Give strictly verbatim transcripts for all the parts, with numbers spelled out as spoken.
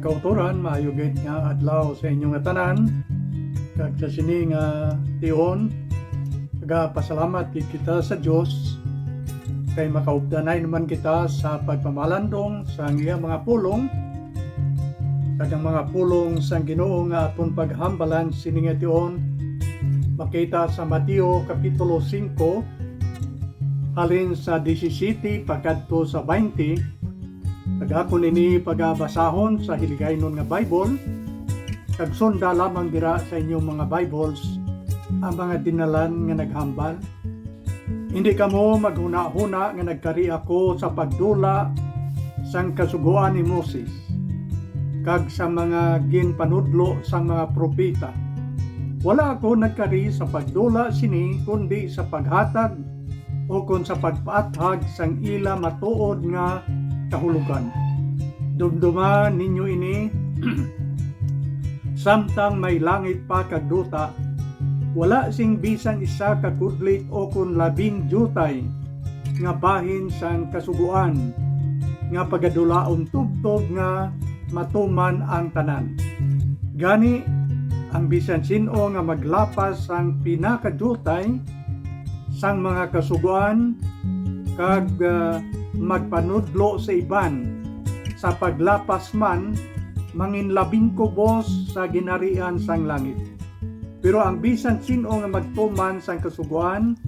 Kautoran, maayo gid nga adlaw sa inyo nga tanan. Kag sa sini nga tion, nagapasalamat gid kita sa Dios kay makaupdanay naman kita sa pagpamalandong sang iya mga pulong, kag ang mga pulong sang Ginoo nga aton paghambalan sini nga tion makita sa Mateo Kapitulo singko, halin sa disisiyete pakadto sa baynte, kag akon ini pagabasahon sa Hiligaynon nga Bible, kag sunda lamang dira sa inyong mga Bibles ang mga dinalan nga naghambal. Hindi kamo maghunahuna nga nagkari ako sa pagdula sang Kasugoan ni Moses kag sa mga ginpanudlo sang mga propeta. Wala ako nagkari sa pagdula sini, kundi sa paghatag o kon sa pagpaathag sang ila matuod nga kahulogan. Dumduma ninyo ini, samtang may langit pa kag duta, wala sing bisan isa ka kudlit o kon labing diutay nga bahin sang Kasugoan nga pagadulaon tubtob nga matuman ang tanan. Gani, ang bisan sin-o nga maglapas sang pinakadiutay sang mga Kasugoan kag, ah, magpanudlo sa iban sa paglapas man, manginlabing kubos sa ginharian sang langit. Pero ang bisan sin-o nga magtuman sang Kasugoan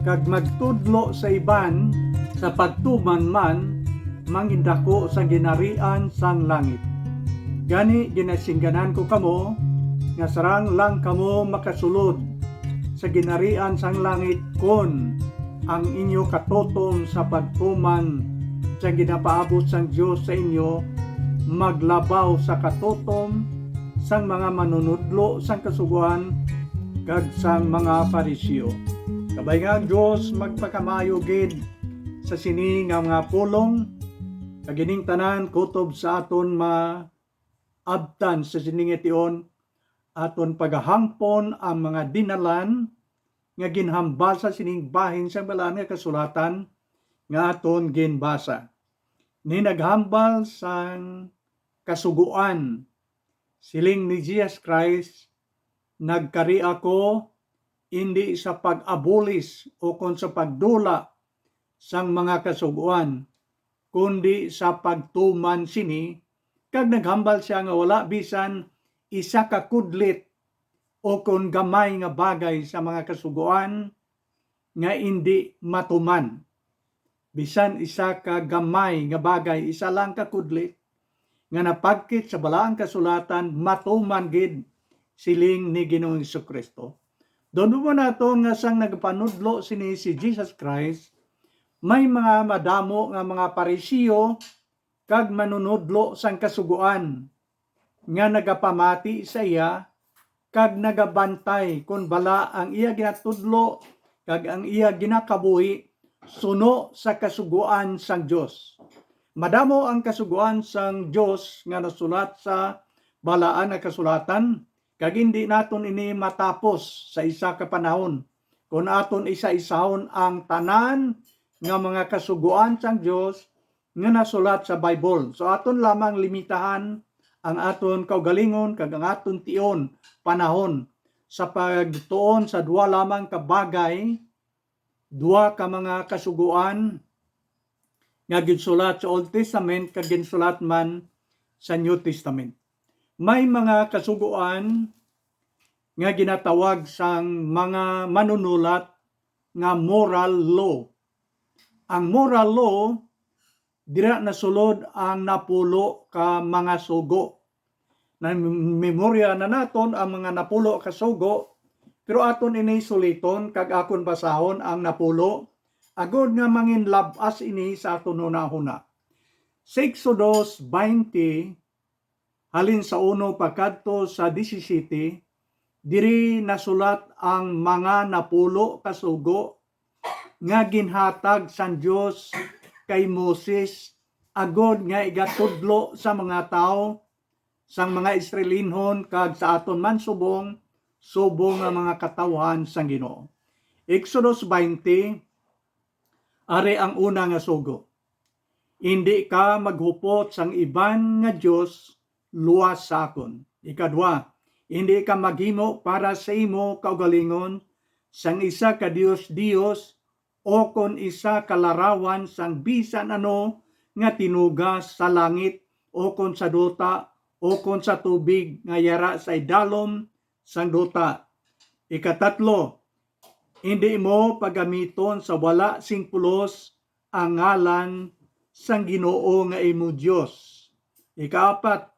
kag magtudlo sa iban sa pagtuman man, mangindako sa ginharian sang langit. Gani, ginasingganan ko kamo nga sarang lang kamo makasulod sa ginharian sang langit kon ang inyo katutom sa pagtuman sang ginapaabot sang Dios sa inyo maglabaw sa katutom sang mga manunudlo sang Kasugoan kag sang mga Fariseo. Kabay nga ang Dios magpakamaayo gid sa sini nga mga pulong, kag ining tanan kutob sa aton maabtan sa sini nga tion, aton pagahangpon ang mga dinalan nga ginhambal sa sining bahin sang Balaan nga Kasulatan nga aton ginbasa. Ni naghambal sang Kasugoan, siling ni Jesus Christ, "Nagkari ako indi sa pag-abulis o kon sa pagdula sang mga kasugoan, kundi sa pagtuman sini," kag naghambal sia nga wala bisan isa ka kudlit o kon gamay nga bagay sa mga kasugoan nga indi matuman. Bisan isa ka gamay nga bagay, isa lang ka kudlit nga napagkit sa Balaang Kasulatan, matuman gid, siling ni Ginoong Jesu-Cristo. Dumduma nato nga sang nagapanudlo sini si Jesus Christ, may mga madamo nga mga Pariseo kag manunudlo sang Kasugoan nga nagapamati sa iya kag nagabantay kon bala ang iya ginatudlo kag ang iya ginakabuhi suno sa Kasugoan sang Dios. Madamo ang Kasugoan sang Dios nga nasulat sa Balaan nga Kasulatan, kag indi naton ini matapos sa isa ka panahon kon aton isa-isahon ang tanan nga mga Kasugoan sang Dios nga nasulat sa Bible. So, aton lamang limitahan ang aton kaugalingon kag ang aton tion, panahon, sa pagtuon sa duha lamang ka bagay, duha ka mga kasugoan nga ginsulat sa Old Testament kag ginsulat man sa New Testament. May mga kasugoan nga ginatawag sang mga manunulat nga moral law. Ang moral law, dira nasulod ang napulo ka mga sugo. Na-memorya na naton ang mga napulo ka sugo, pero aton ini suliton kag akon basahon ang napulo, agod nga manginlab-as ini sa aton hunahuna. Sa Exodus twenty, halin sa uno pakadto sa disisiyete, diri nasulat ang mga napulo ka sugo nga ginhatag sang Dios kay Moses, agod nga igatudlo sa mga tawo, sang mga Israelinhon, kag sa aton man subong, subong nga mga katawuhan sang Ginoo. Exodus twenty, ari ang una nga sugo. Indi ka maghupot sang iban nga dios luwas sa akon. Ikadua, hindi ka maghimo para sa imo kaugalingon sang isa ka dios-dios, o kon isa ka larawan sang bisan ano nga tinuga sa langit, o kon sa duta, o kon sa tubig nga yara sa idalom sang duta. Ikatatlo, hindi mo pagamiton sa wala sing pulos ang ngalan sang Ginoo nga imo Dios. Ikaapat,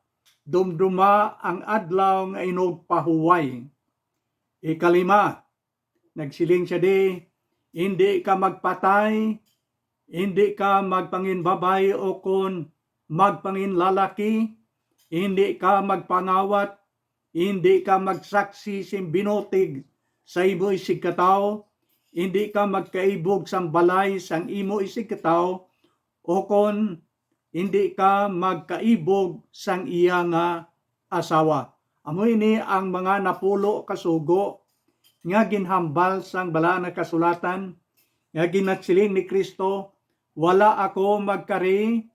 dumduma ang adlaw nga inugpahuway. Ikalima, nagsiling siya di, hindi ka magpatay, hindi ka magpanginbabay o kon magpanginlalaki, hindi ka magpangawat, hindi ka magsaksi sing binutig sa imo isigkatawo, hindi ka magkaibog sang balay sang imo isigkatawo, o kon hindi ka magkaibog sang iya nga asawa. Amo ini ang mga napulo ka sugo nga ginhambal sang Balaan nga Kasulatan, nga ginasiling ni Cristo, "Wala ako magkari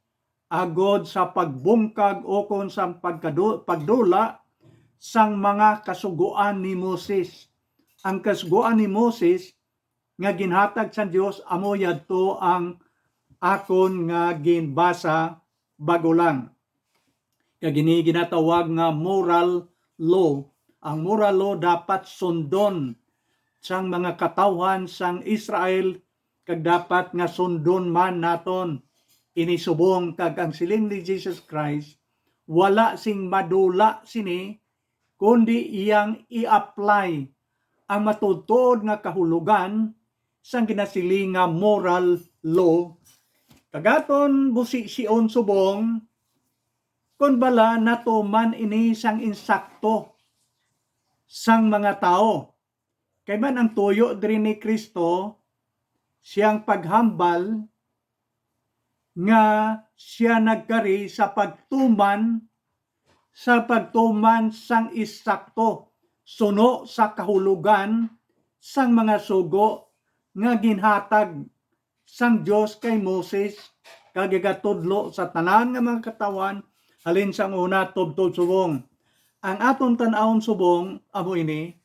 agod sa pagbungkag o kon sa pagkadu-, pagdula sang mga kasugoan ni Moses." Ang kasugoan ni Moses nga ginhatag sang Dios, amo yadto ang akon nga ginbasa bago lang. Kag ini ginatawag nga moral law. Ang moral law dapat sundon sang mga katawhan sang Israel, kag dapat nga sundon man naton ini subong. Kag ang siling ni Jesus Christ, wala sing madula sini, kundi iyang i-apply ang matuod-tuod nga kahulogan sang ginasiling nga moral law. Kag aton busision subong kon bala natuman ini sang insakto sang mga tawo. Kay man ang tuyo diri ni Cristo, siyang paghambal nga siya nagkari sa pagtuman, sa pagtuman sang isakto suno sa kahulogan sang mga sugo nga ginhatag sang Dios kay Moses, kag igatudlo sa tanan nga mga katawhan, halin sang una tubtob subong. Ang aton tan-awon subong amo ini,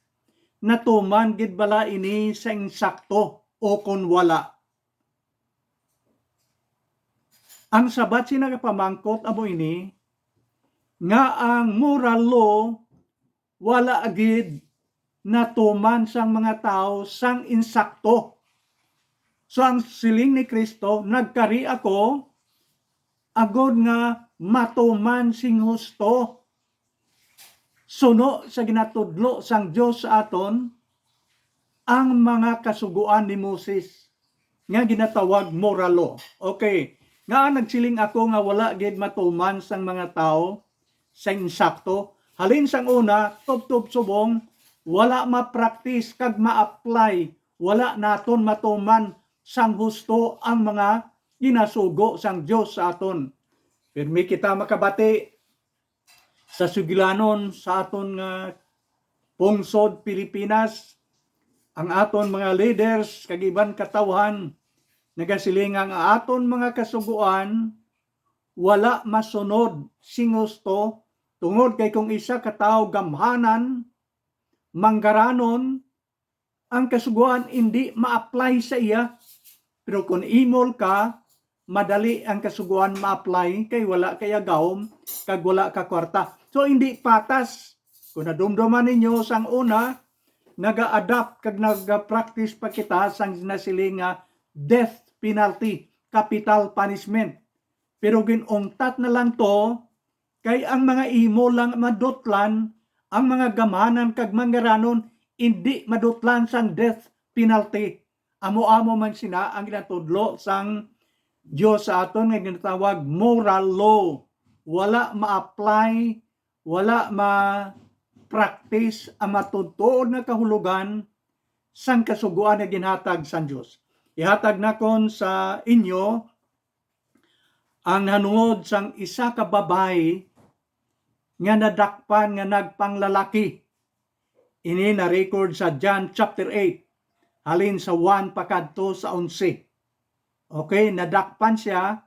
natuman gid bala ini sa insakto o kon wala? Ang sabat sina nga pamangkot amo ini, nga ang moral law wala gid natuman sang mga tawo sang insakto. So, ang siling ni Cristo, "Nagkari ako agod nga matuman sing husto, suno sa ginatudlo sang Dios sa aton, ang mga kasugoan ni Moses nga ginatawag moral law." Okay, nga nagsiling ako nga wala gid matuman sang mga tawo sa insakto. Halin sang una, tubtob subong, wala ma-practice kag ma-apply, wala naton matuman sang husto ang mga ginasugo sang Dios sa aton. Pirmi kita makabati sa sugilanon sa aton nga pungsod Pilipinas, ang aton mga leaders kag iban katawhan nagasiling nga ang aton mga kasugoan wala masunod sing husto, tungod kay kung isa ka tawo gamhanan, manggaranon, ang kasugoan indi ma-apply sa iya. Pero kung imol ka, madali ang kasugoan ma-apply kay wala kay agawom kag wala ka kwarta. So, hindi patas. Kung nadumduman ninyo, sang una, naga-adapt kag naga-practice pa kita sang nasiling nga death penalty, capital punishment. Pero gin-untat na lang to, kay ang mga imol lang madutlan, ang mga gamhanan kag manggaranon indi madutlan sang death penalty. Amo-amo man sina ang ginatudlo sang Dios sa aton nga ginatawag moral law. Wala ma-apply, wala ma-practice ang matuod-tuod nga kahulogan sang kasugoan nga ginhatag sang Dios. Ihatag nakon sa inyo ang nahanungod sang isa ka babayi nga nadakpan nga nagpanglalaki. Ini na-record sa John chapter eight, halin sa one pakadto sa onse. Okay, nadakpan siya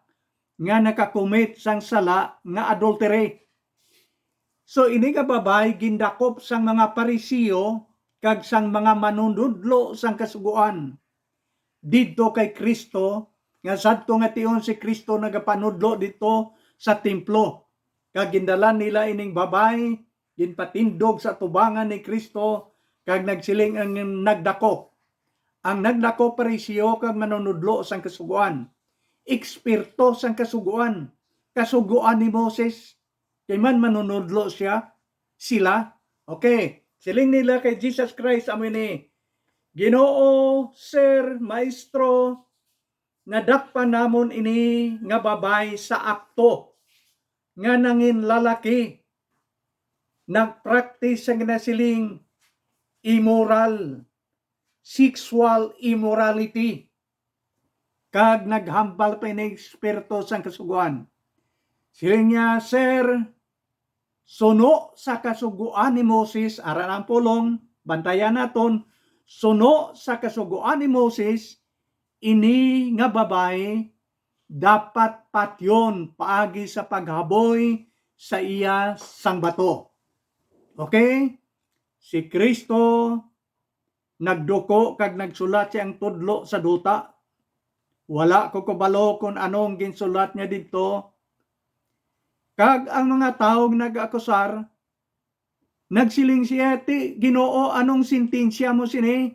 nga nakakomit sang sala nga adultery. So, ini nga babayi gindakop sang mga Pariseo kag sang mga manunudlo sang Kasugoan didto kay Cristo, nga sadto nga tion si Cristo nagapanudlo didto sa templo. Kag gindala nila ining babayi, ginpatindog sa atubangan ni Cristo, kag nagsiling ang nagdakop. Ang nagdakop Pariseo kag manunudlo sang Kasugoan. Eksperto sang Kasugoan. Kasugoan ni Moses. Kay man manunudlo siya, sila. Okay. Siling nila kay Jesus Christ, amo ini, "Ginoo, Sir, Maestro, nadakpan namon ini nga babayi sa akto nga nangin lalaki, nagpractice sa ginasiling immoral, sexual immorality." Kag naghambal pa ini eksperto sang Kasugoan. Siling niya, "Sir, suno sa Kasugoan ni Moses," ara ang pulong, bantayan naton, "suno sa Kasugoan ni Moses, ini nga babayi dapat patyon paagi sa paghaboy sa iya sang bato." Okay? Si Cristo nagduko kag nagsulat siyang tudlo sa duta. Wala ko kabalo kon ano ang ginsulat niya didto. Kag ang mga tawo nga nag-akusar, nagsiling siya, "Ti, Ginoo, anong sentensya mo sini?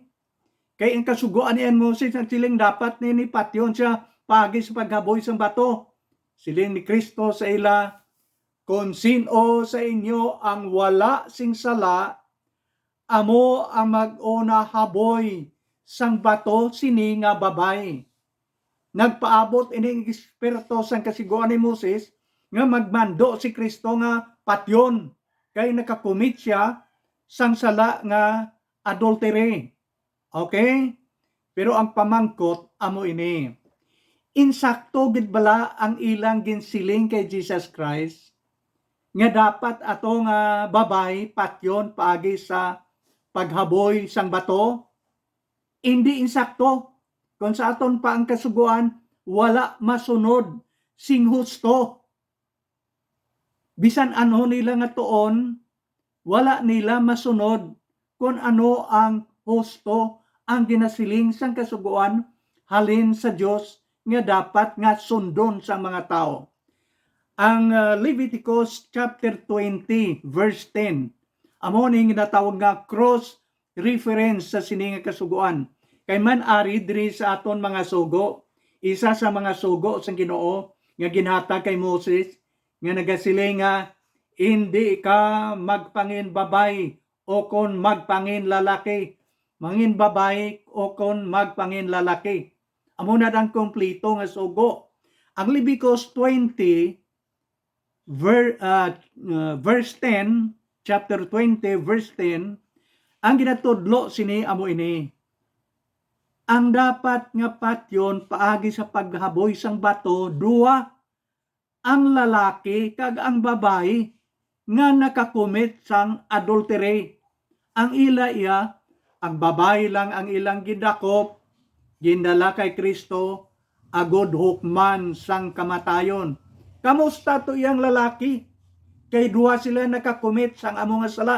Kay ang Kasugoan ni Moses nagsiling dapat nini patyon siya paagi sa paghaboy sang bato." Siling ni Cristo sa ila, "Kon sin-o sa inyo ang wala sing sala, amo ang mag-una haboy sang bato sini nga babayi." Nagpaabot ining eksperto sang Kasugoan ni Moses nga magmando si Cristo nga patyon kay nakakumit siya sang sala nga adultery. Okay? Pero ang pamangkot amo ini. Insakto gid bala ang ilang ginsiling kay Jesus Christ nga dapat ato nga babayi patyon paagi sa paghaboy sang bato? Indi insakto. Kung sa aton pa ang Kasugoan, wala masunod sing husto. Bisan ano nila nga tuon, wala nila masunod kon ano ang husto, ang ginasiling sang Kasugoan halin sa Dios nga dapat nga sundon sa mga tawo. Ang, ah, Leviticus chapter twenty, verse ten, amo ni ginatawag nga cross reference sa sini nga Kasugoan. Kay man ari diri sa aton mga sugo, isa sa mga sugo sang Ginoo nga ginhatag kay Moses, nga nagasiling nga, "Indi ka magpangin babayi o kon magpangin lalaki, mangin babayi o kon magpangin lalaki." Amo na ang kompleto nga sugo. Ang Leviticus twenty, ver-, ah, ah, verse ten, chapter twenty, verse ten, ang ginatudlo sini amo ini: "Ang dapat nga patyon paagi sa paghaboy sang bato, duha, ang lalaki kag ang babayi nga nakakumit sang adultery." Ang ila iya, ang babayi lang ang ilang gindakop, gindala kay Cristo, agod hukman sang kamatayon. Kamusta to iyang lalaki? Kay duha sila nakakumit sang amo nga sala.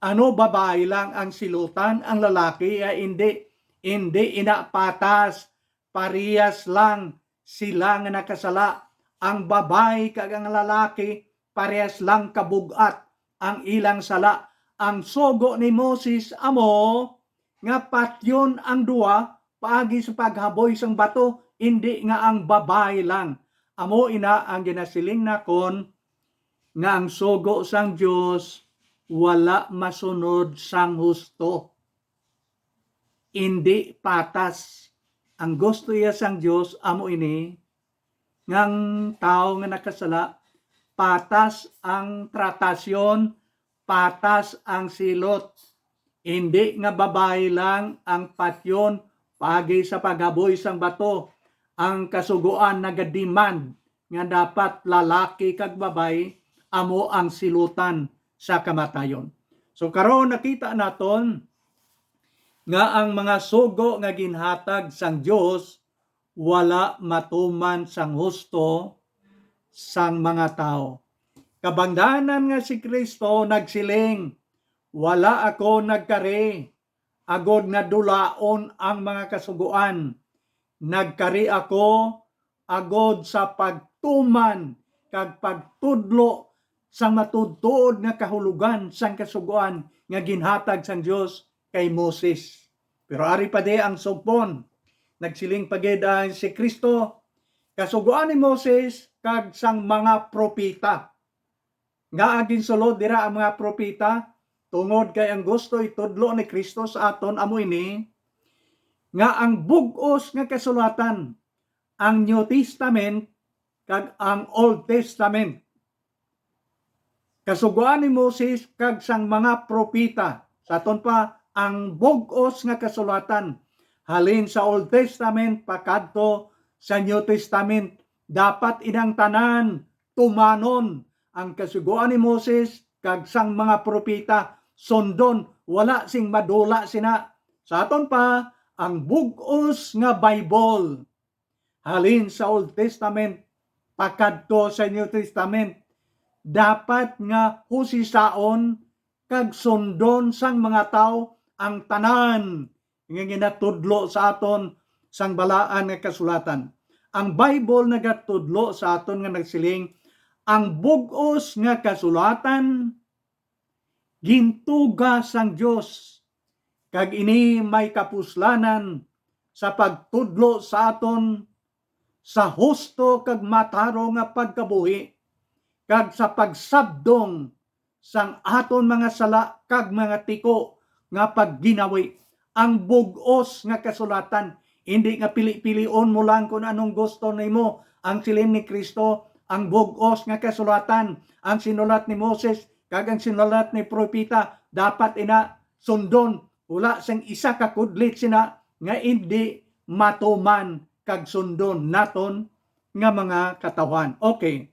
Ano, babayi lang ang silutan, ang lalaki ay indi? Indi ina patas, parehas lang sila nga nakasala. Ang babayi kag ang lalaki parehas lang kabug-at ang ilang sala. Ang sugo ni Moses amo nga patyon ang duha paagi sa paghaboy sang bato, indi nga ang babayi lang. Amo ina ang ginasiling nakon nga ang sugo sang Dios wala masunod sang husto. Indi patas. Ang gusto iya sang Dios amo ini, nga ang tawo nga nakasala, patas ang tratasyon, patas ang silot. Indi nga babayi lang ang patyon paagi sa paghaboy sang bato. Ang Kasugoan nagademand nga dapat lalaki kag babayi amo ang silutan sa kamatayon. So karon nakita naton nga ang mga sugo nga ginhatag sang Dios wala matuman sang husto sang mga tawo. Kabangdanan nga si Cristo nagsiling, "Wala ako nagkari agod nga dulaon ang mga kasugoan. Nagkari ako agod sa pagtuman kag pagtudlo sang matuod-tuod nga kahulogan sang kasugoan nga ginhatag sang Dios kay Moses." Pero ari pa di ang sugpon. Nagsiling pa gid ang si Cristo, "Kasugoan ni Moses kag sang mga propeta." Nga ang ginsulod dira ang mga propeta, tungod kay ang gusto itudlo ni Cristo sa aton amo ini, nga ang bug-os nga kasulatan, ang New Testament kag ang Old Testament, kasugoan ni Moses kag sang mga propeta, sa aton pa, ang bug-os nga kasulatan, halin sa Old Testament pakadto sa New Testament, dapat inang tanan tumanon ang kasugoan ni Moses kag sang mga propeta, sundon, wala sing madula sina. Sa aton pa, ang bug-os nga Bible, halin sa Old Testament pakadto sa New Testament, dapat nga husisaon kag sundon sang mga tawo ang tanan nga ginatudlo sa aton sang Balaan nga Kasulatan. Ang Bible nagatudlo sa aton nga nagsiling, ang bug-os nga kasulatan gintuga sang Dios, kag ini may kapuslanan sa pagtudlo sa aton sa husto kag matarong nga pagkabuhi, kag sa pagsabdong sang aton mga sala kag mga tiko nga pagginawi. Ang bug-os nga kasulatan, hindi nga pili-pilion mo lang kung anong gusto nimo. Ang siling ni Cristo, ang bug-os nga kasulatan, ang sinulat ni Moses, kag ang sinulat ni propeta, dapat ina sundon. Wala sang isa ka kudlit sina nga hindi matuman kag sundon naton nga mga katawhan. Okay.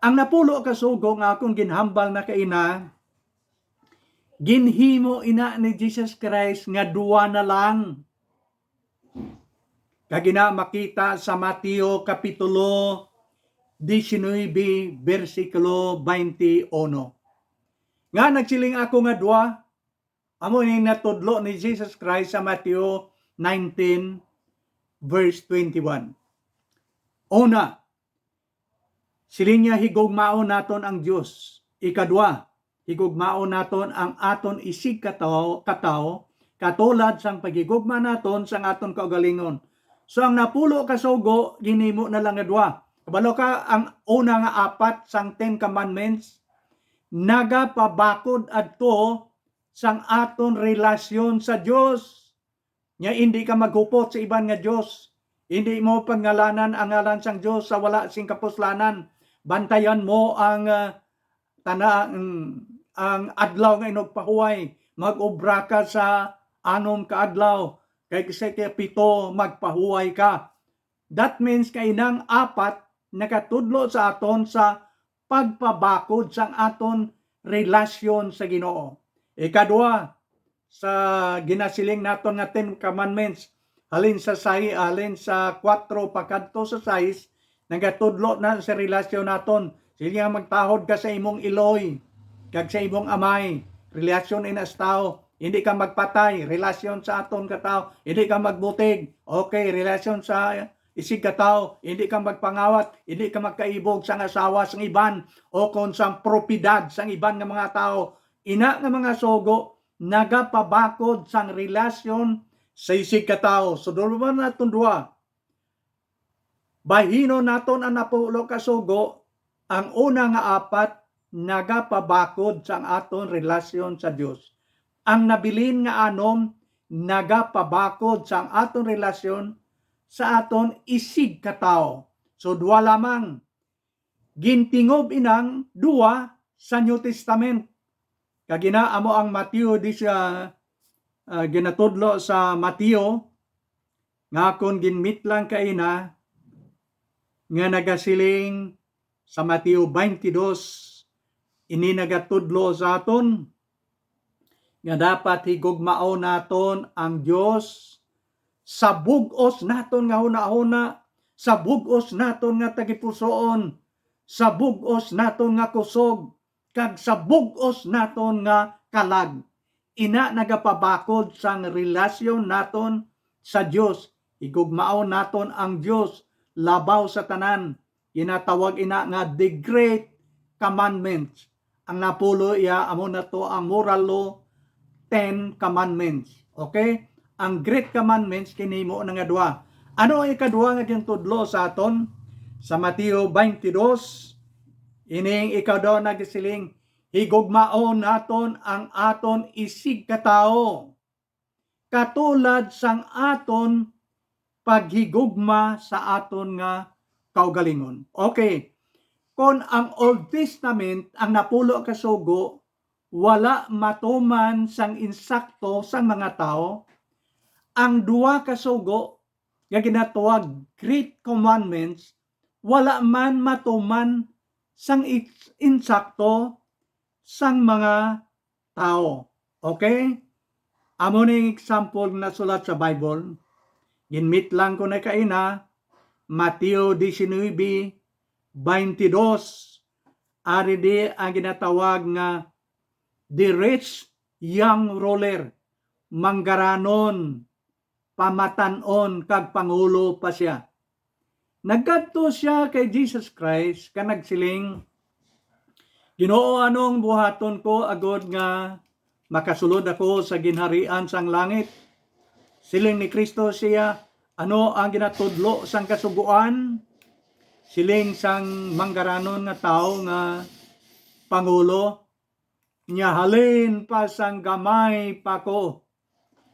Ang napulo ka sugo nga akong ginhambal na kaina, ginhimo ina ni Jesus Christ nga duwa na lang. Kag ina makita sa Mateo Kapitulo diecinuebe, bersikulo twenty-one. Nga nagsiling ako nga duwa, amo ni natudlo ni Jesus Christ sa Mateo nineteen, verse twenty-one. Una, siling niya, higugmaon naton ang Dios. Ikadua, higugmaon naton ang aton isigkatawo, katawo, katulad sang paghigugma naton sang aton kaugalingon. So, ang napulo ka sugo, ginhimo na lang nga duwa. Kabalo ka, ang una nga apat sang Ten Commandments, nagapabakod adto sang aton relasyon sa Dios. Nga hindi ka maghupot sa iban nga dios. Hindi mo pangalanan ang ngalan sang Dios sa wala sing kapuslanan. Bantayan mo ang, ah, tana-, ang, ang adlaw nga inugpahuway. Mag-obra ka sa anom ka adlaw. Kay sa ikapito, magpahuway ka. That means, kay nang apat, nakatudlo sa aton sa pagpabakod sang aton relasyon sa Ginoo. Ikadua, sa ginasiling naton nga Ten Commandments, halin sa sai-, halin sa kuwatro pakadto sa sais, nagatudlo na sa relasyon naton. Sige nga, magtahod ka sa imong iloy kag sa imong amay. Relasyon ina sa tawo. Hindi ka magpatay, relasyon sa aton ka tawo. Hindi ka magbutig, okay, relasyon sa isig ka tawo. Hindi ka magpangawat, hindi ka magkaibog sang asawa sang iban, o kon sang propiedad sang iban nga mga tawo. Ina nga mga sugo nagapabakod sang relasyon sa isig ka tawo. So, dulo man naton duha. Bahinon naton ang napulo ka sugo. Ang una nga apat nagapabakod sang aton relasyon sa Dios. Ang nabilin nga anom nagapabakod sang aton relasyon sa aton isig ka tawo. So, duha lamang. Gintingob inang duha sa New Testament. Kag ina amo ang Mateo di siya, ah, ginatudlo sa Mateo, nga akon ginmitlang kaina, nga nagasiling sa Mateo twenty-two, ini nagatudlo sa aton nga dapat higugmaon naton ang Dios sa bug-os naton nga hunahuna, sa bug-os naton nga tagipusoon, sa bug-os naton nga kusog, kag sa bug-os naton nga kalag. Ina nagapabakod sang relasyon naton sa Dios. Higugmaon naton ang Dios labaw sa tanan. Ginatawag ina nga the great commandments. Ang napulo iya amo na to ang moral law, Ten Commandments. Okay? Ang great commandments kinimo na nga duha. Ano ang ikadua nga gintudlo sa aton? Sa Mateo twenty-two, ining ikadua nagasiling, "Higugmaon naton ang aton isigkatawo, katulad sang aton paghigugma sa aton nga kaugalingon." Okay, kon ang Old Testament, ang napulo ka sugo, wala matuman sang insakto sang mga tawo, ang duha ka sugo nga ginatawag Great Commandments, wala man matuman sang ins-, insakto sang mga tawo. Okay? Amo ning example nga nasulat sa Bible. Ginmit lang ko na kaina, Mateo diecinuebe veintidós. Ari di ang ginatawag nga the rich young ruler, manggaranon, pamatan-on, kag pangulo pa sia. Nagkadto sia kay Jesus Christ kag nagsiling, "Ginoo, ano ang buhaton ko agod nga makasulod ako sa ginharian sang langit?" Siling ni Cristo siya, "Ano ang ginatudlo sang Kasugoan?" Siling sang manggaranon nga tawo nga pangulo, niya, "Halin pa sang gamay pa ko,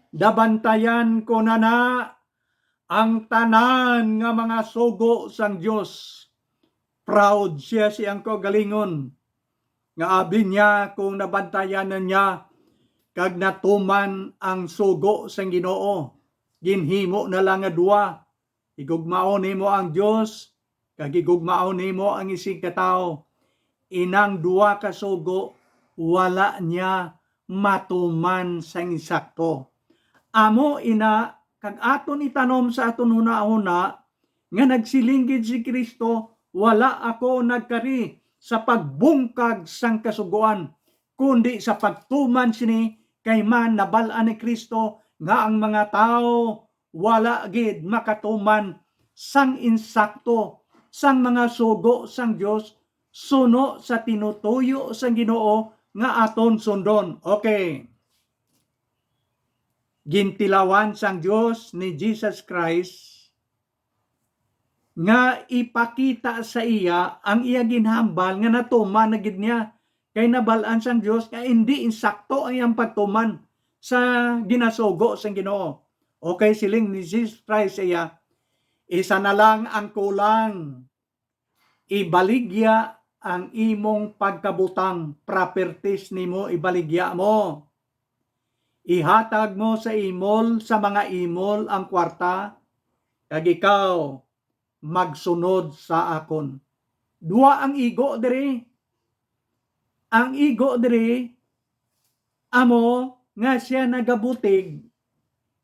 nabantayan ko na na ang tanan nga mga sugo sang Dios." Proud siya sa iyang kaugalingon, nga abi niya kung nabantayan na niya kag natuman ang sugo sang Ginoo. Ginhimo na lang nga duha, higugmaon nimo ang Dios, kag higugmaon nimo ang isigkatawo. Inang duha ka sugo, wala niya matuman sang insakto. Amo ina, kag aton itanom sa aton hunahuna nga nagsiling gid si Cristo, "Wala ako nagkari sa pagbungkag sang Kasugoan, kundi sa pagtuman sini, kay man nabal-an ni Cristo nga ang mga tawo wala gid makatuman sang insakto sang mga sugo sang Dios suno sa tinutuyo sang Ginoo nga aton sundon." Okay. Gintilawan sang Dios ni Jesus Christ nga ipakita sa iya ang iya ginhambal nga natuman na gid niya, kay nabal-an sang Dios nga indi insakto ang iyang pagtuman sa ginasugo sang Ginoo. Okay, siling ni Jesus Christ sa iya, "Isa na lang ang kulang. Ibaligya ang imong pagkabutang, properties nimo, ibaligya mo. Ihatag mo sa imol, sa mga imol ang kwarta, kag ikaw magsunod sa akon." Duha ang igo diri. Ang igo diri amo nga sia nagabutig,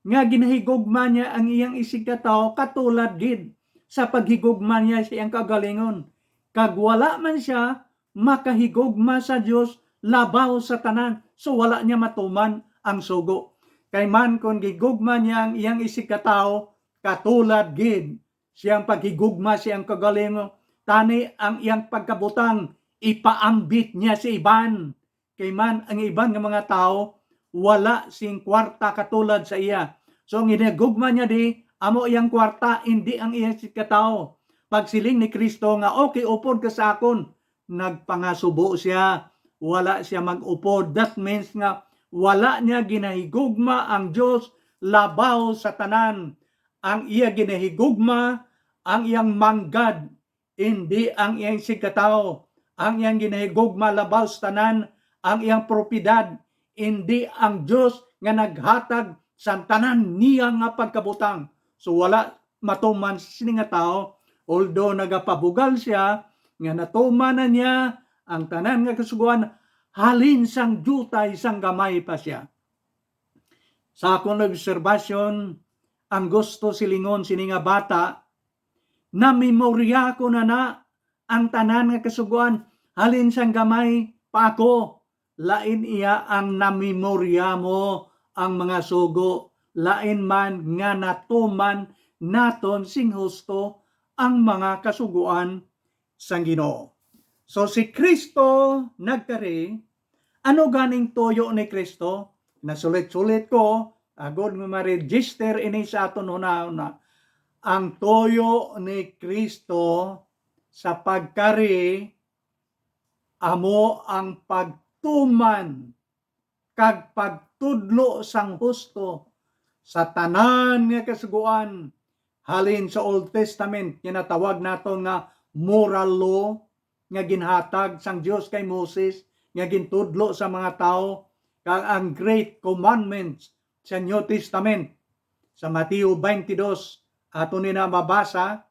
nga ginahigugma niya ang iyang isigkatawo katulad gid sa paghigugma niya sa iyang kaugalingon, kag wala man sia makahigugma sa Dios labaw sa tanan, so wala niya matuman ang sugo. Kay man kon gihigugma niya ang iyang isigkatawo katulad gid siyang paghigugma sa iyang kaugalingon, tani ang iyang pagkabutang ipaambit niya sa iban. Kay man ang iban nga mga tawo wala sing kwarta katulad sa iya. So ang ginahigugma niya di, amo iyang kwarta, indi ang iya isigkatawo. Pagsiling ni Cristo nga, "Okay, upod ka sa akon," nagpangasubo sia, wala sia mag-upod. That means nga wala niya ginahigugma ang Dios labaw sa tanan. Ang iya ginahigugma ang iyang manggad, indi ang iyang isigkatawo. Ang iyang ginahigugma labaw sa tanan ang iyang propiedad, indi ang Dios nga naghatag sa tanan niya nga pagkabutang. So wala matuman sa sini nga tawo, although nagapabugal sia nga natuman na niya ang tanan nga kasugoan halin sang diutay sang gamay pa sia. Sa akon obserbasyon, ang gusto silingon sini nga bata, namemorya ko na na ang tanan nga kasugoan, halin sang gamay pa ako. Lain iya ang namemorya mo ang mga sugo, lain man nga natuman naton sing husto ang mga kasugoan sang Ginoo. So, si Cristo nagkari. Ano ganing tuyo ni Cristo? Nasulit-sulit ko, agod nga ma-register ini sa aton hunahuna. Ang tuyo ni Cristo sa pagkari amo ang pagtuman kag pagtudlo sang husto sa tanan nga kasugoan, halin sa Old Testament, ginatawag naton nga moral law, nga ginhatag sang Dios kay Moses, nga gintudlo sa mga tawo, kag ang Great Commandments sa New Testament. Sa Mateo twenty-two, ato ni na mabasa,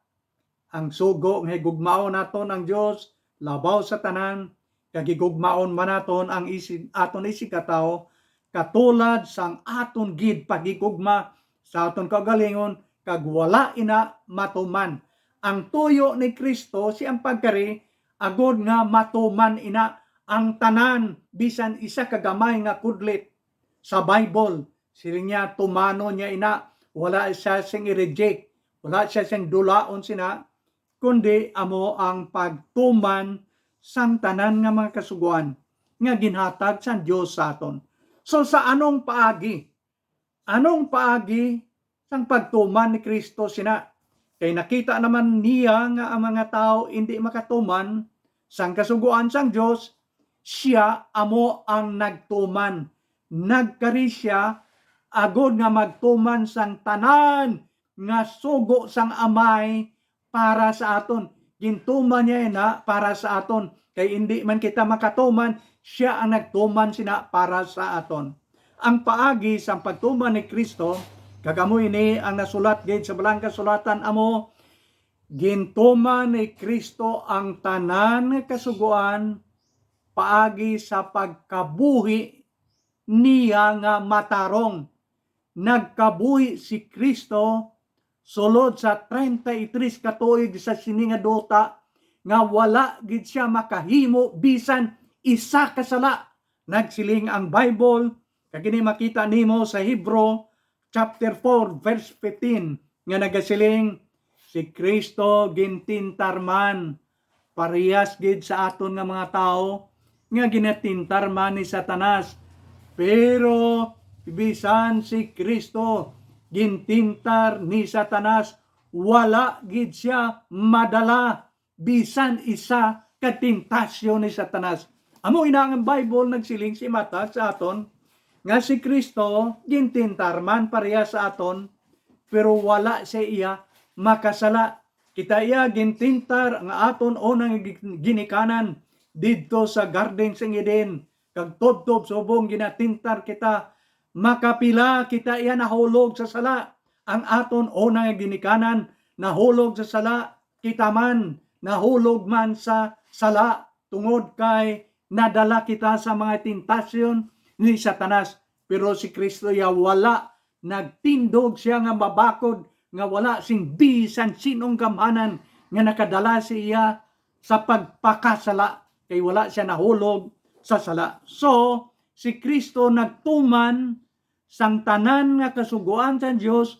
ang sugo nga higugmaon naton ang Dios labaw sa tanan, kag higugmaon man naton ang isi-, aton isigkatawo, katulad sang aton gid paghigugma sa aton kaugalingon, kag wala ina matuman. Ang tuyo ni Cristo si ang pagkari, agod nga matuman ina ang tanan, bisan isa ka gamay nga kudlit sa Bible. Siling niya, tumanon niya ina, wala siya sing i-reject, wala siya sing dulaon sina, kundi amo ang pagtuman sang tanan nga mga kasugoan nga ginhatag sang Dios sa aton. So, sa anong paagi? Anong paagi sang pagtuman ni Cristo sina? Kay nakita naman niya nga ang mga tawo indi makatuman sang kasugoan sang Dios, sia amo ang nagtuman. Nagkari sia agod nga magtuman sang tanan nga sugo sang Amay para sa aton. Gintuman niya ina para sa aton. Kay indi man kita makatuman, sia ang nagtuman sina para sa aton. Ang paagi sang pagtuman ni Cristo, kag amo ini ang nasulat gid sa Balaang Kasulatan, amo, gintuman ni Cristo ang tanan nga kasugoan paagi sa pagkabuhi niya nga matarong. Nagkabuhi si Cristo sulod sa treinta y tres ka tuig sa sini nga duta, nga wala gid sia makahimo bisan isa ka sala. Nagsiling ang Bible, kag ini makita nimo sa Hebro chapter four, verse fifteen, nga nagasiling, "Si Cristo gintintar man parehas gid sa aton nga mga tawo, nga ginatintar man ni Satanas. Pero bisan si Cristo gintintar ni Satanas, wala gid sia madala bisan isa ka tentasyon ni Satanas." Amo ina ang Bible nagsiling, si matag sa aton, nga si Cristo gintintar man pareha sa aton, pero wala sa iya makasala. Kita iya gintintar nga aton unang gi-, ginikanan didto sa Garden sang Eden, kag tubtob subong ginatintar kita. Makapila kita iya nahulog sa sala. Ang aton unang ginikanan nahulog sa sala, kita man nahulog man sa sala, tungod kay nadala kita sa mga tentasyon ni Satanas. Pero si Cristo iya wala, nagtindog sia nga mabakod, nga wala sing bisan sinong gamhanan nga nakadala sa iya sa pagpakasala, kay wala sia nahulog sa sala. So, si Cristo nagtuman sang tanan nga kasugoan sang Dios,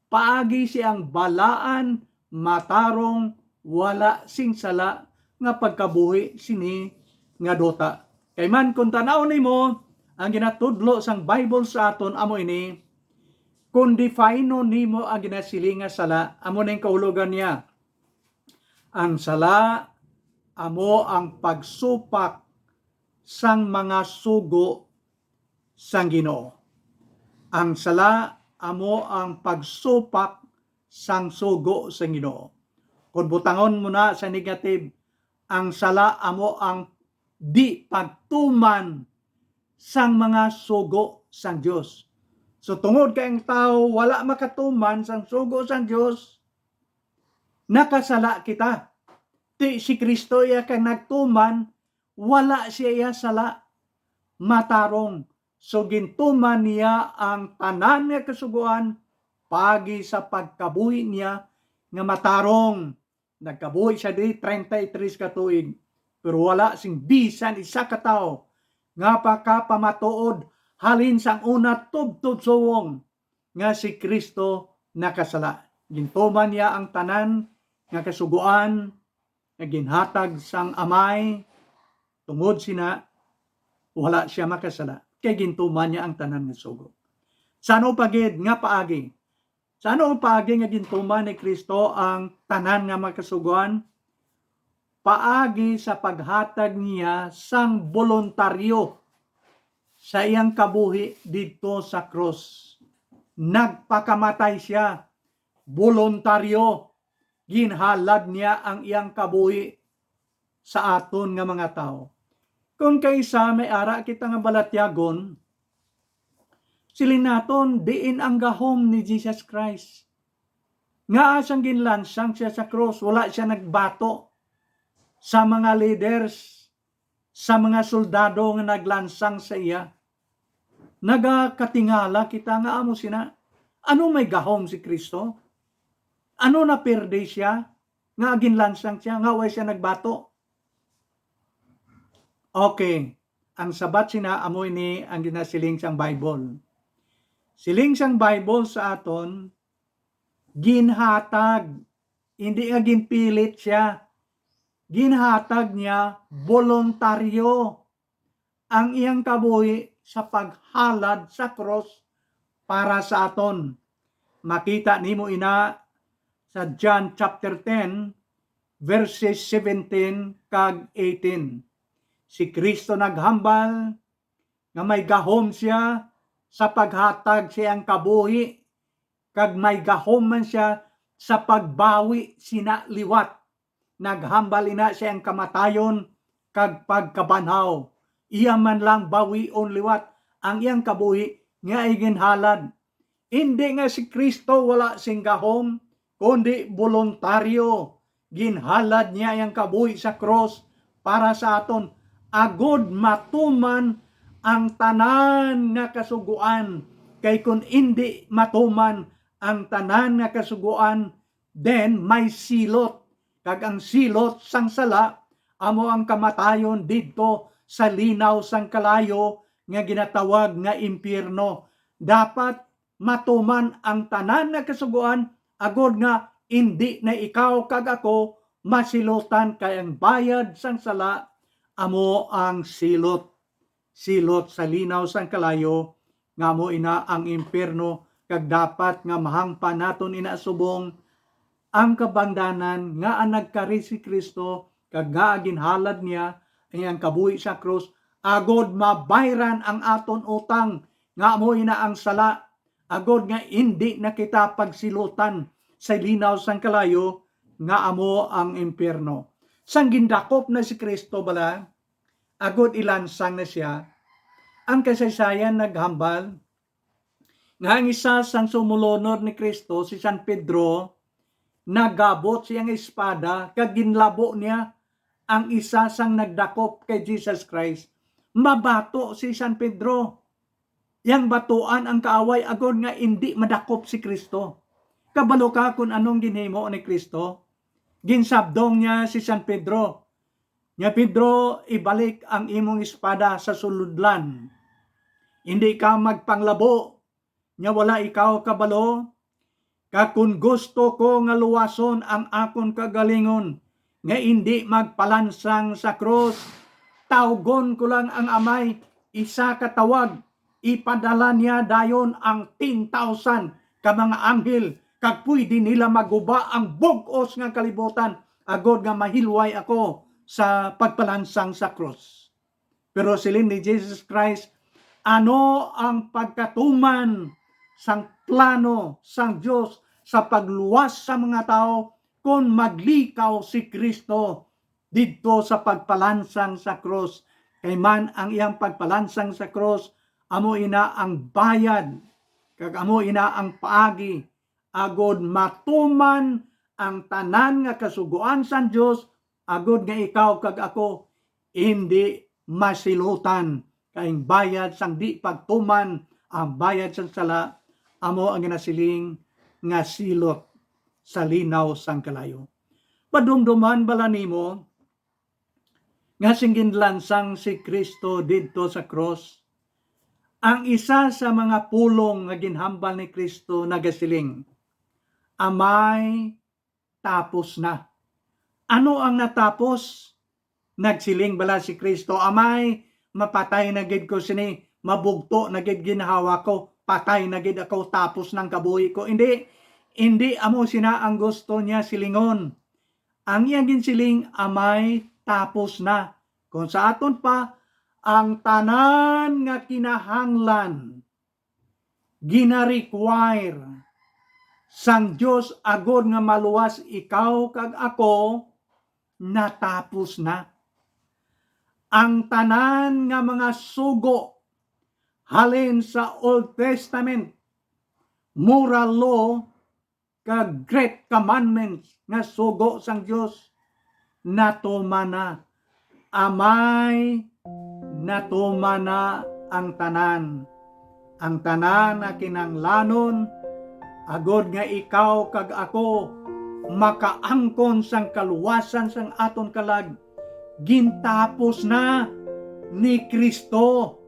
paagi siyang balaan, matarong, wala sing sala nga pagkabuhi sini nga duta. Kay man, kung tan-aw nimo, ang ginatudlo sang Bible sa aton amo ini, kung define nimo ang ginasiling nga sala, amo ning kahulogan niya. Ang sala amo ang pagsupak sang mga sugo sang Ginoo. Ang sala amo ang pagsupak sang sugo sang Ginoo. Kung butangon mo na sa negative, ang sala amo ang di pagtuman sang mga sugo sang Dios. So, tungod kay ang tawo wala makatuman sang sugo sang Dios, nakasala kita. Ti si Cristo iya kay nagtuman, wala siya iya sala, matarong. So, gintuman niya ang tanan nga kasugoan paagi sa pagkabuhi niya nga matarong. Nagkabuhi siya diri treinta y tres ka tuig, pero wala sing bisan isa ka tawo nga pakapamatuod halin sang una tubtob subong nga si Cristo nakasala. Gintuman niya ang tanan nga kasugoan nga ginhatag sang Amay, tungod sina wala sia makasala, kay gintuman niya ang tanan nga sugo. Sa ano pa gid nga paagi? Sa ano paagi nga gintuman ni Cristo ang tanan nga mga kasugoan? Paagi sa paghatag niya sang boluntaryo sa iyang kabuhi didto sa krus. Nagpakamatay sia boluntaryo. Ginhalad niya ang iyang kabuhi sa aton nga mga tawo. Kung kaisa may ara kita nga balatyagon, siling naton, diin ang gahom ni Jesus Christ? Ngaa sang ginlansang siya sa krus, wala siya nagbato sa mga leaders, sa mga soldado nga naglansang sa iya? Nagakatingala kita nga amo sina, ano may gahom si Cristo? Ano naperde siya nga ginlansang siya, nga way siya nagbato? Okay, ang sabat sina amo ini ang ginasiling sang Bible. Siling sang Bible sa aton, ginhatag, hindi nga ginpilit siya. Ginhatag niya boluntaryo ang iyang kabuhi sa paghalad sa krus para sa aton. Makita nimo ina sa John chapter ten, verses seventeen kag eighteen. Si Cristo naghambal nga may gahom siya sa paghatag sa iyang kabuhi, kag may gahom man sia sa pagbawi sina liwat. Naghambal ina sa iyang kamatayon kag pagkabanhaw. Iya man lang bawion liwat ang iyang kabuhi nga iginhalad. Indi nga si Cristo wala sing gahom, kundi boluntaryo. Ginhalad niya iyang kabuhi sa krus para sa aton, agod matuman ang tanan nga kasugoan. Kay kun indi matuman ang tanan nga kasugoan, then may silot, kag ang silot sang sala amo ang kamatayon didto sa linaw sang kalayo nga ginatawag nga impyerno. Dapat matuman ang tanan nga kasugoan, agod nga indi na ikaw kag ako masilutan, kay ang bayad sang sala amo ang silot. Silot sa linaw sang kalayo, nga amo ina ang impyerno, kag dapat nga mahangpan naton ina subong ang kabangdanan nga ang nagkari si Cristo kag nga ginhalad niya ang iyang kabuhi sa krus, agod mabayran ang aton utang, nga amo ina ang sala, agod nga indi na kita pagsilutan sa linaw sang kalayo, nga amo ang impyerno. Sang gindakop na si Cristo bala, agod ilansang na sia, ang kasaysayan naghambal nga ang isa sang sumulunod ni Cristo, si San Pedro, nagabot siyang espada kag ginlabo niya ang isa sang nagdakop kay Jesus Christ. Mabato si San Pedro. Yang batuan ang kaaway agod nga indi madakop si Cristo. Kabalo ka kon anong ginhimo ni Cristo? Ginsabdong niya si San Pedro, "Nya, Pedro, ibalik ang imong espada sa sulodlan. Indi ka magpanglabo, nya wala ikaw kabalo? Kag kon gusto ko nga luwason ang akon kagalingon nga indi magpalansang sa krus, tawgon ko lang ang Amay, isa ka tawag, ipadala niya dayon ang ten thousand ka mga anghel, kag pwede nila maguba ang bug-os nga kalibutan, agod nga mahilway ako sa pagpalansang sa krus." Pero siling ni Jesus Christ, ano ang pagkatuman sang plano sang Dios sa pagluwas sa mga tawo kon maglikaw si Cristo didto sa pagpalansang sa krus? Kay man ang iyang pagpalansang sa krus amo ina ang bayad, kag amo ina ang paagi agod matuman ang tanan nga kasugoan sang Dios, agod nga ikaw kag ako indi masilutan. Kay ang bayad sang di pagtuman, ang bayad sang sala, amo ang ginasiling nga silot sa linaw sang kalayo. Padumduman bala nimo nga sing ginlansang si Cristo didto sa krus? Ang isa sa mga pulong nga ginhambal ni Cristo nagasiling, "Amay, tapos na." Ano ang natapos? Nagsiling bala si Cristo, "Amay, mapatay na gid ko sini, mabugto na gid ginhawa ko, patay na gid ako, tapos nang kabuhi ko." Hindi, hindi amo sina ang gusto niya silingon. Ang iya ginsiling, "Amay, tapos na." Kung sa aton pa, ang tanan nga kinahanglan gina-require sang Dios agod nga maluwas ikaw kag ako, natapos na. Ang tanan nga mga sugo halin sa Old Testament, moral law, kag great commandments nga sugo sang Dios, natuman na. Amay, natuman na ang tanan. Ang tanan nga kinahanglanon, agod nga ikaw kag ako makaangkon sang kaluwasan sang aton kalag, gintapos na ni Cristo.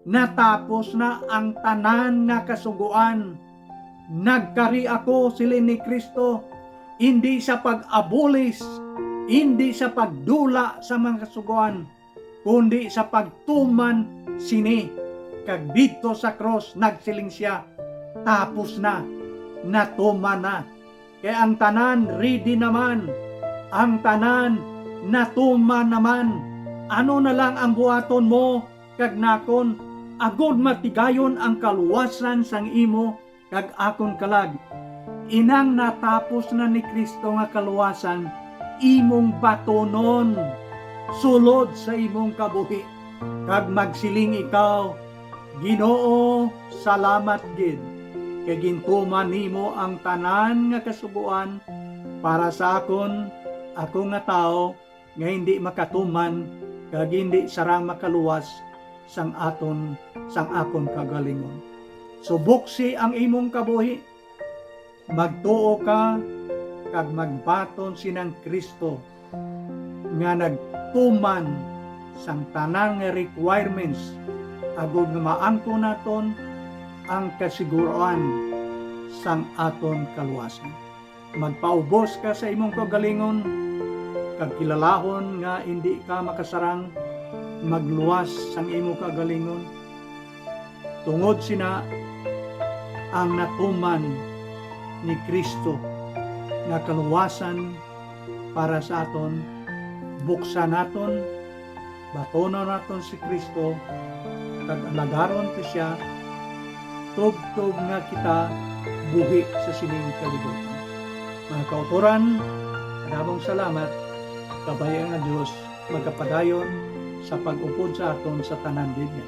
Natapos na ang tanan nga kasugoan. Nagkari ako, siling ni Cristo, indi sa pag-abulis, indi sa pagdula sa mga kasugoan, kundi sa pagtuman sini. Kag didto sa krus nagsiling sia, "Tapos na, natuman na." Kay ang tanan ready naman, ang tanan natuman naman. Ano na lang ang buhaton mo kag nakon, agod matigayon ang kaluwasan sang imo kag akon kalag? Inang natapos na ni Cristo nga kaluwasan imong batonon sulod sa imong kabuhi, kag magsiling ikaw, "Ginoo, salamat gid, kay gintuman nimo ang tanan nga kasugoan para sa akon, ako nga tawo nga hindi makatuman kag hindi sarang makaluwas sang aton, sang akon kagalingon." Suboksi ang imong kabuhi, magtuo ka, kag magbaton sinang Cristo nga nagtuman sang tanan nga requirements, agod nga maangkon naton ang kasiguruan sang aton kaluwasan. Magpaubos ka sa imong kaugalingon, kag kilalahon nga indi ka makasarang, magluwas sang imo kaugalingon. Tungod sina ang natuman ni Cristo nga kaluwasan para sa aton, buksan naton, batonon naton si Cristo, kag alagaron ta sia, tubtob nga kita buhi sa sining kalibutan. Mga kautoran, kadamong salamat. Kabay-an nga Dios magapadayon sa pag-upod sa aton sa tanan gid nga